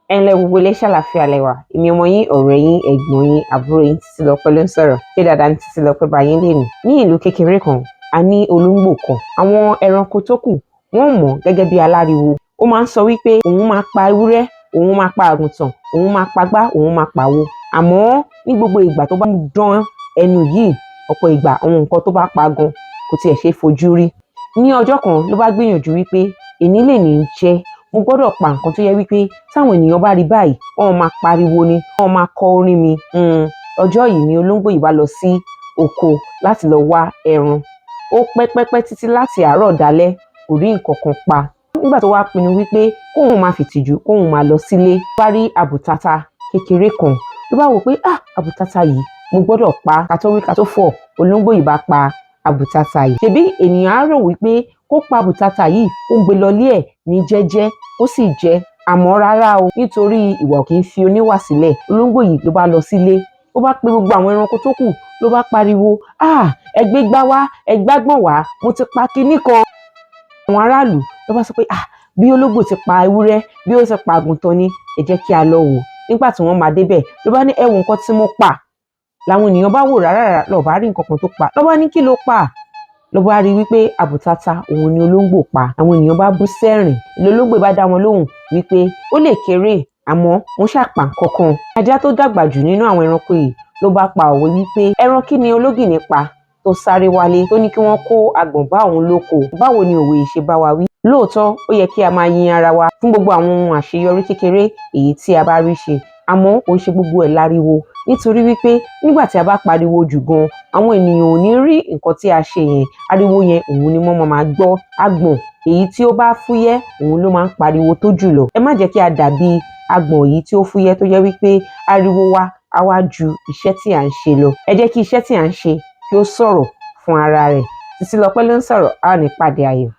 Ẹ ǹlẹ́ gbogbo ilé, ṣàlàáfíà lẹ wà? Èmi ọmọ yín, ọ̀rẹ́ yín, ẹ̀gbọ́n yín, àbúrò yín, Títílọpẹ́ ló ń sọ̀rọ̀. Ṣé dáadáa ní Títílọpẹ́ bá yín lénìí? Ní ìlú kékeré kan, a ní olóńgbò kan. Àwọn ẹranko tó kù wọ́n mọ̀ ọ́n gẹ́gẹ́ bí aláriwo. Ó máa ń sọ wípé òun máa pa ewúrẹ́, òun máa pa àgùntàn, òun máa pagbá, òun máa pàwo. Àmọ́ ní gbogbo ìgbà tó bá ń dán ẹnu yìí, ọ̀pọ̀ ìgbà àwọn nǹkan tó bá pa gan kò tiẹ̀ ṣeé fojú rí. Ní ọjọ́ kan ló bá gbìyànjú wípé èní lèní ń jẹ́, mo gbọ́dọ̀ pa nǹkan tó yẹ wípé táwọn ènìyàn bá rí báyìí, wọ́n máa pariwo ni, wọ́n máa kọ orin mi. Ọjọ́ yìí ni olóńgbò yìí bá lọ sí oko láti lọ wá ẹran. Ó pẹ́ pẹ́ pẹ́ títí láti àárọ̀ dalẹ́, kò rí nǹkan kan pa. Nígbà tó wá pinnu wípé kóun máa fìtìjú kóun máa lọ sílé, bá rí àbùtata kékeré kan, ló bá wò pé, ah, àbùtata yìí, mo gbọ́dọ̀ pa á. Ká tó wí ká tó fọ̀, olóńgbò yìí bá pa àbùtata yìí. Ṣebí ènìyàn á rò wípé kó pa àbùtata yìí, kó gbé lọlé ẹ̀ ní jẹ́jẹ́, kó sì jẹ. Àmọ́ rárá o, nítorí ìwà ò kì í fi oníwà sílẹ̀. Olóńgbò yìí ló bá lọ sílé, ó bá pe gbogbo àwọn ẹranko tó kù, ló bá pariwo, ah, ẹ gbégbá wá, ẹ gbágbọ̀n wá, mo ti pa kinní kan. Àwọn aráàlú ló bá sọ pé, ah, bí ológbò ti pa ewúrẹ́, bí ó ti pa àgùntàn ni, ẹ jẹ́ kí a lọ wò. Nígbà tí wọ́n máa débẹ̀, ló bá ní, ẹ wo nǹkan tí mo pa. Làwọn ènìyàn bá wò, rárá lọ bá rí nǹkan kan tó pa. Ló bá ní, kí ló pa? Ló bá rí wípé àbùtata òun ni olóńgbò pa. Àwọn ènìyàn bá bú sẹ́rìn. Lolóńgbò bá dá wọn lóhùn wípé ó lè kéré, àmọ́ mo ṣàpà nǹkan kan. Ajá tó dàgbà jù nínú àwọn ẹranko yìí ló bá pa òwe wípé ẹran kí ni ológìnní pa tó sáré wálé tó ní kí wọ́n kó agbọ̀n bá òun lóko? Báwo ni òwe yìí ṣe bá wa wí? Lóòótọ́, ó yẹ kí a máa yin ara wa fún gbogbo àwọn ohun àṣeyọrí kékeré èyí tí a bá rí ṣe, àmọ́ kò ń ṣe gbogbo ẹ̀ láriwo, nítorí wípé nígbà tí a bá pariwo jù gan, àwọn ènìyàn ò ní rí nǹkan tí a ṣe yẹn. Ariwo yẹn òun ni wọ́n máa gbọ́. Agbọ̀n èyí tí ó bá fúyẹ́ òun ló máa ń pariwo tó jùlọ. Ẹ má jẹ́ kí a dàbí agbọ̀n yìí tí ó fúyẹ́, tó jẹ́ wípé ariwo wa á wá ju iṣẹ́ tí à ń ṣe lọ. Ẹ jẹ́ kí iṣẹ́ tí à ń ṣe kí ó sọ̀rọ̀ fún ara rẹ̀. Títílọpẹ́ ló ń sọ̀rọ̀. A ó ní pàdé ayọ̀.